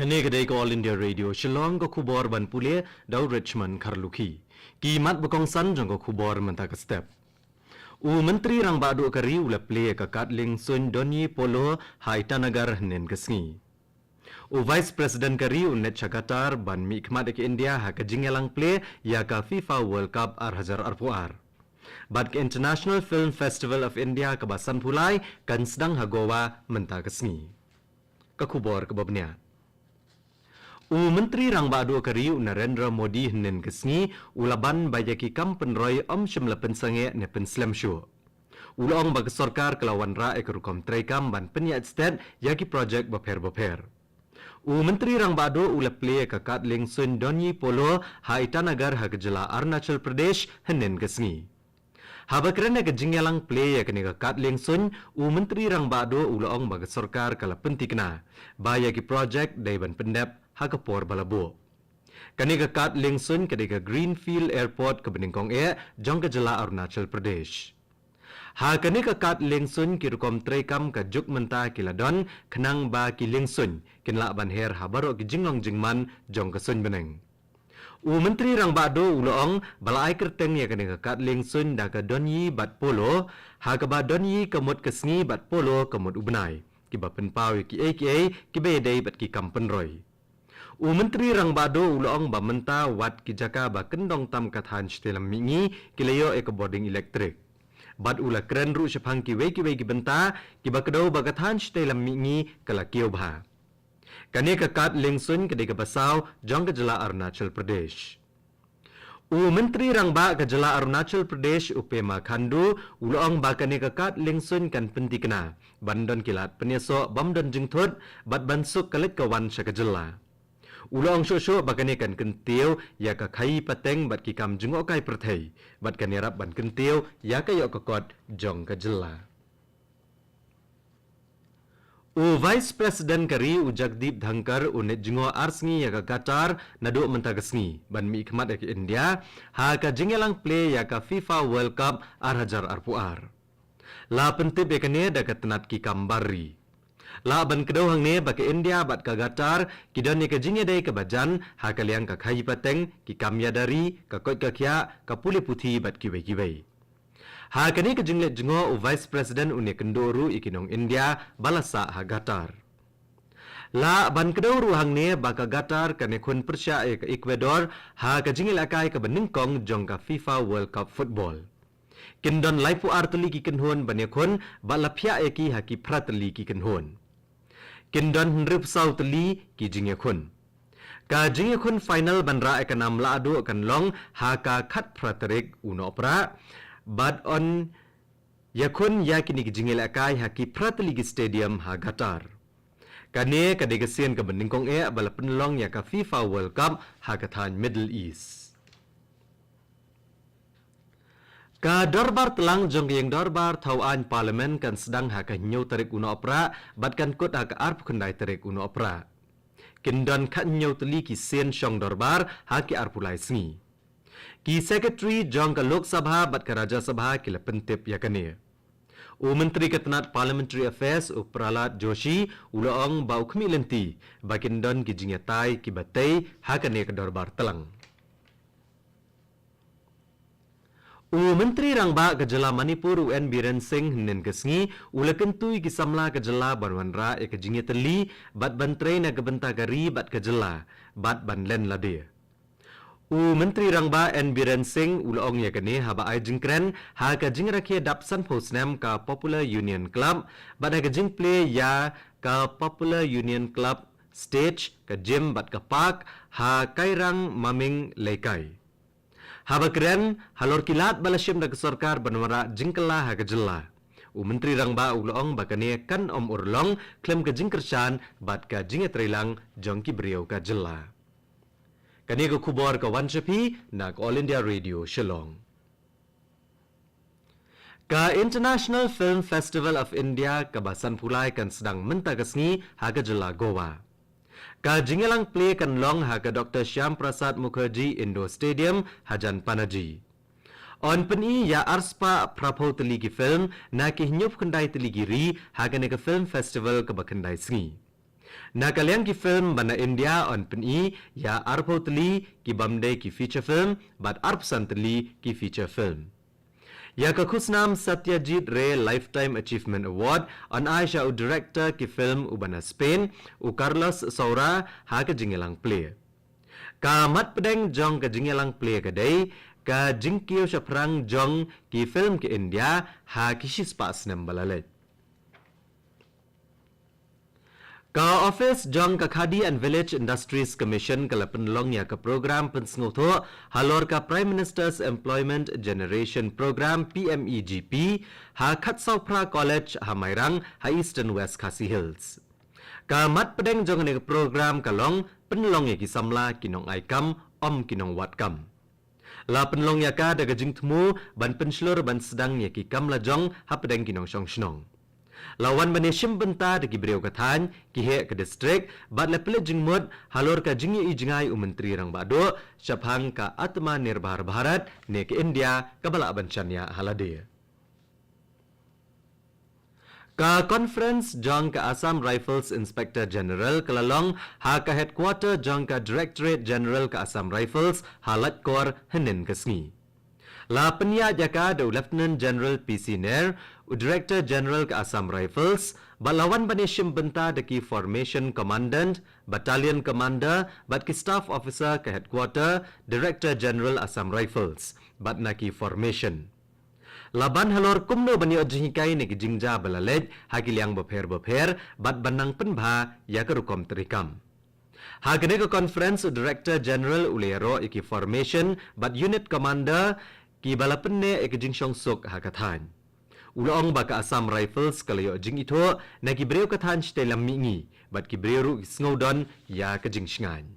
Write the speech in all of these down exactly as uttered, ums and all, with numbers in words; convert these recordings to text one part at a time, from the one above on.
Ne ka dei ka All India Radio Shillong, ka khubor ban pule da u Richmond Kharlukhi. Ki mat ba kongsan jong ka khubor mynta ka step. U Myntri Rangbah Duh ka ri u la plie ïa ka kad liengsuiñ Donyi Polo ha Itanagar hynnin ka sngi. U Vice President ka ri u neh sha Qatar ban mihkhmat ïa ka India ha ka jingïalang plie ïa ka FIFA World Cup ar hajar arphew ar. Bad ka International Film Festival of India kaba sanphew lai kan sdang ha Goa mynta ka sngi. Ka khubor kaba bniah. U Myntri Rangbah Duh ka ri u Narendra Modi hynnin ka sngi u la ban ba ïa ki kam pynroi ym shym la pynsangeh ne pynslem shuh. U la ong ba ka sorkar ka la wanrah ïa ka rukom treikam ban pynïaid stet ïa ki projek bapher bapher. U Myntri Rangbah Duh u la plie ïa ka kad liengsuiñ Donyi Polo ha Itanagar ha ka jylla Arunachal Pradesh hynnin ka sngi. Haba kren ha ka jingïalang plie ïa kane ka kad liengsuiñ, u Myntri Rangbah Duh u la ong ba ka sorkar ka la pynthikna ba ïa ki projek dei ban pyndep ha ka por ba la buh. Kane ka kad liengsuiñ ka dei ka Greenfield Airport kaba nyngkong eh jong ka jylla Arunachal Pradesh. Ha kane ka kad liengsuiñ ki rukom treikam ka juk mynta ki la don khnang ba ki liengsuiñ kin lah ban her ha baroh ki jinglong jingman jong ka suiñ bneng. U Myntri Rangbah Duh u la ong ba la ai kyrteng ïa kane ka kad liengsuiñ da ka Donyi bad Polo, ha kaba Donyi ka mut ka sngi bad Polo ka mut u bnai, kiba pynpaw ïa kiei kiei kiba ïadei bad ki kam pynroi. U Myntri Rangbah Duh u la ong ba mynta wat ki jaka ba kyndong tam ka thaiñ shatei lam mihngi ki la ïoh ïa ka bording elektrik. Bad u la kren ruh shaphang kiwei kiwei ki bynta kiba kdew ba ka thaiñ shatei lam mihngi ka la kiew bha. Kane ka kad liengsuiñ ka dei kaba saw jong ka jylla Arunachal Pradesh. U Myntri Rangbah ka jylla Arunachal Pradesh u Pema Khandu u la ong ba kane ka kad liengsuiñ kan pynthikna ban don ki lad pynïasoh bym don jingthut bad ban suk ka leit ka wan sha ka jylla. U la ong shuh shuh ba kane kan kyntiew ïa ka khaïi pateng bad ki kam jngohkai pyrthei bad kan ïarap ban kyntiew ïa ka ïoh ka kot jong ka jylla. U Vice President ka ri u Jagdeep Dhankhar u neh jngoh ar sngi ïa ka Qatar naduh mynta ka sngi ban mihkhmat ïa ka India ha ka jingïalang plie ïa ka FIFA World Cup ar hajar arphew ar. La pyntip ïa kane da ka tnat ki kam bar ri. Lah ban kdew hangne ba ka India bad ka Qatar ki don ïa ka jingïadei kaba jan ha ka liang ka khaïi pateng, ki kam ïada ri, ka koit ka khiah, ka pule puthi bad kiwei kiwei. Ha kane ka jingleit jngoh u Vice President un ïakynduh ruh ïa ki nong India ba la sah ha Qatar. Lah ban kdew ruh hangne ba ka Qatar kan ïakhun pyrshah ïa ka Ecuador ha ka jingïalehkai kaba nyngkong jong ka FIFA World Cup Football. Kin don laiphew ar tylli ki kynhun ban ïakhun bad la phiah ïa ki ha ki phra tylli ki kynhun. Kin don hynriewphew saw tylli ki jingïakhun. Ka jingïakhun final ban rah ïa ka nam lahduh kan long ha ka khatphra tarik u Nohprah bad yn ïakhun ïa kine ki jingïalehkai ha ki phra tylli ki stadium ha Qatar. Kane ka dei ka sien kaba nyngkong eh ba la pynlong ïa ka FIFA World Cup ha ka thaiñ Middle East. Ka dorbar tlang jong ka ïing dorbar thaw aiñ Parliament kan sdang ha ka hynñiew tarik u Nohprah bad kan kut ha ka arphew khyndai tarik u Nohprah. Kin don khathynñiew tylli ki sien shong dorbar ha ki arphew lai sngi. Ki Secretary jong ka Lok Sabha bad ka Rajya Sabha ki la pyntip ïa kane. U Myntri ka tnat Parliamentary Affairs u Pralhad Joshi u la ong ba u khmih lynti ba kin don ki jingïatai kiba tei ha kane ka dorbar tlang. U Myntri Rangbah ka jylla Manipur u N Biren Singh hynnin ka sngi u la kyntu ïa ki samla ka jylla ban wanrah ïa ka jingïatylli bad ban trei na ka bynta ka ri bad ka jylla bad ban len lade. U Myntri Rangbah N Biren Singh u la ong ïa kane haba ai jingkren ha ka jingrakhe dap sanphew snem ka Popular Union Club bad ha ka jingplie ïa ka Popular Union Club stage, ka gym bad ka park ha Kairang Maming Leikai. Haba kren halor ki lad ba la shim da ka sorkar ban wanrah jingkylla ha ka jylla, u Myntri Rangbah u la ong ba kane kan ym urlong khlem ka jingkyrshan bad ka jingïatreilang jong ki briew ka jylla. Kane ka khubor ka wan sha phi na ka All India Radio Shillong. Ka International Film Festival of India kaba sanphew lai kan sdang mynta ka sngi ha ka jylla Goa. Ka jingïalang plie kan long ha ka Doctor Shyam Prasad Mukherjee Indoor Stadium hajan Panaji. Yn pyni ïa arspah phraphew tylli ki film na ki hynñiewphew khyndai tylli ki ri ha kane ka film festival kaba khyndai sngi. Na ka liang ki film ba na India yn pyni ïa arphew tylli ki bym dei ki feature film bad arphew san tylli ki feature film. Ïa ka khusnam Satyajit Ray Lifetime Achievement Award yn ai sha u director ki film uba na Spain, u Carlos Saura, ha ka jingïalang plie. Ka mat pdeng jong ka jingïalang plie ka dei ka jingkiew shaphrang jong ki film ka India ha ki shispah snem ba la leit. Ka office jong ka Khadi and Village Industries Commission ka la pynlong ïa ka program pynsngewthuh halor ka Prime Minister's Employment Generation Program, P M E G P, ha Khatsawphra College ha Mairang ha Eastern West Khasi Hills. Ka mat pdeng jong kane ka program ka long pynlong ïa ki samla ki nongai kam, ym ki nongwad kam. La pynlong ïa ka da ka jingthmu ban pynshlur ban sdang ïa ki kam lajong hapdeng ki nongshong shnong. La wan ban ïashim bynta da ki briew ka thaiñ, ki heh ka district, bad la pynleit jingmut halor ka jingïohi jngai u Myntri Rangbah Duh shaphang ka Atmanirbhar Bharat ne ka India kaba lah ban shaniah ha lade. Ka conference jong ka Assam Rifles Inspector General ka la long ha ka headquarter jong ka Directorate General ka Assam Rifles ha Laitkor hynnin ka sngi. La pynïaid ïa ka da u Lieutenant General P C Nair, u Director General ka Assam Rifles, bad la wan ban ïashim bynta da ki Formation Commandant, Battalion Commander, bad ki Staff Officer ka Headquarter, Director General Assam Rifles, bad na ki Formation. La ban halor kumno ban ïoh jinghikai na ki jingjia ba la leit ha ki liang bapher bapher bad ban nang pynbha ïa ka rukom treikam. Ha kane ka conference u Director General u la ïaroh ïa ki Formation bad Unit Commander kiba la pynneh ïa ka jingshongsuk ha ka thaiñ. U la ong ba ka Assam Rifles ka la ïoh jingithuh na ki briew ka thaiñ shatei lam mihngi bad ki briew ruh ki sngewdon ïa ka jingshngaiñ.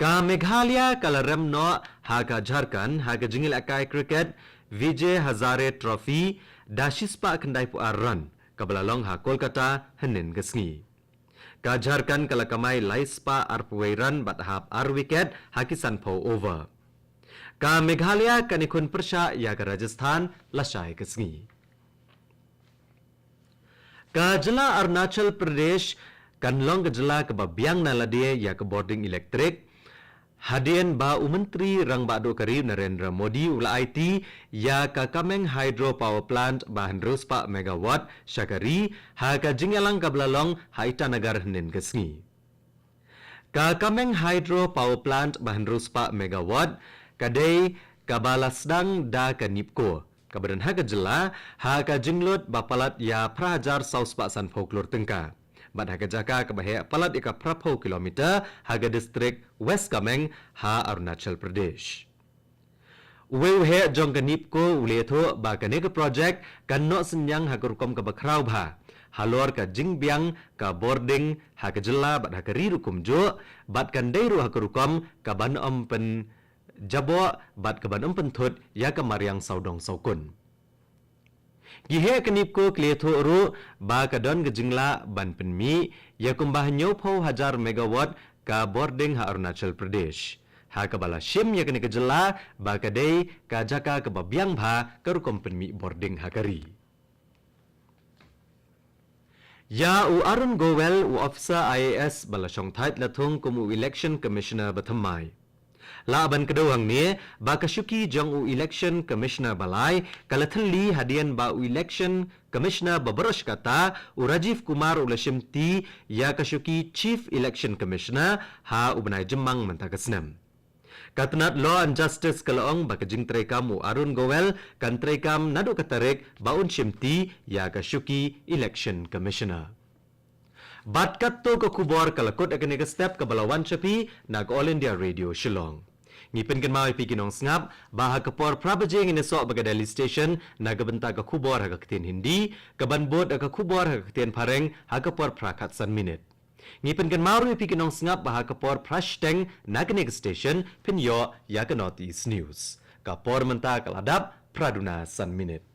Ka Meghalaya ka la rem noh ha ka Jharkhand ha ka jingïalehkai cricket Vijay Hazare Trophy da shispah khyndaiphew ar run kaba la long ha Kolkata hynnin ka sngi. Ka Jharkhand ka la kamai laispah arphew wei run bad hap ar wicket ha ki sanphew over. Ka Meghalaya kan ïakhun pyrshah ïa ka Rajasthan lashai ka sngi. Ka jylla Arunachal Pradesh kan long ka jylla kaba biang na lade ïa ka bording elektrik, hadien ba u Myntri Rangbah Duh ka ri u Narendra Modi u la aiti ïa ka Kameng Hydro Power Plant ba hynriew spah megawatt sha ka ri ha ka jingïalang kaba la long ha Itanagar hynnin ka sngi. Ka Kameng Hydro Power Plant ba hynriew spah megawatt ka dei kaba la sdang da ka NEEPCO kaba don ha ka jylla ha ka jinglut ba palat ïa phra hajar saw spah sanphew klur tyngka. Bad ha ka jaka kaba heh palat ïa ka phraphew kilometer ha ka distrik West Kameng ha Arunachal Pradesh. Uwei u heh jong ka NEEPCO u la ïathuh ba kane ka projek kan noh synñiang ha ka rukom kaba khraw bha halor ka jingbiang ka bording ha ka jylla bad ha ka ri ruh kumjuh, bad kan dei ruh ha ka rukom kaban ym pynjaboh bad kaban ym pynthut ïa ka mariang sawdong sawkun. Ki heh ka NEEPCO ki la ïathuh ruh ba ka don ka jinglah ban pynmih ïa kumba hynñiewphew hajar megawatt ka bording ha Arunachal Pradesh, ha kaba la shim ïa kane ka jylla ba ka dei ka jaka kaba biang bha ka rukom pynmih bording ha ka ri. Ïa u Arun Goel, u officer I A S ba la shongthait la thung kum u Election Commissioner ba thymmai. Lah ban kdew hangne ba ka shuki jong u Election Commissioner ba lai ka la thylli hadien ba u Election Commissioner ba baroh shi katta, u Rajiv Kumar, u la shimti ïa ka shuki Chief Election Commissioner ha u bnai Jymmang mynta ka snem. Ka tnat Law and Justice ka la ong ba ka jingtreikam u Arun Goel kan treikam naduh ka tarik ba un shimti ïa ka shuki Election Commissioner. Bad katto ka khubor ka la kut ha kane ka step kaba la wan sha phi na ka All India Radio Shillong. Ngi pynkynmaw ïa phi ki nongsngap ba ha ka por phra baje ngin ïasoh bad ka Delhi Station na ka bynta ka khubor ha ka ktien Hindi, kaban bud ha ka khubor ha ka ktien Phareng ha ka por phra khatsan minit. Ngi pynkynmaw ruh ïa phi ki nongsngap ba ha ka por phra shiteng na kane ka station phin ïoh ïa ka North East News. Ka por mynta ka la dap phra duna san minit.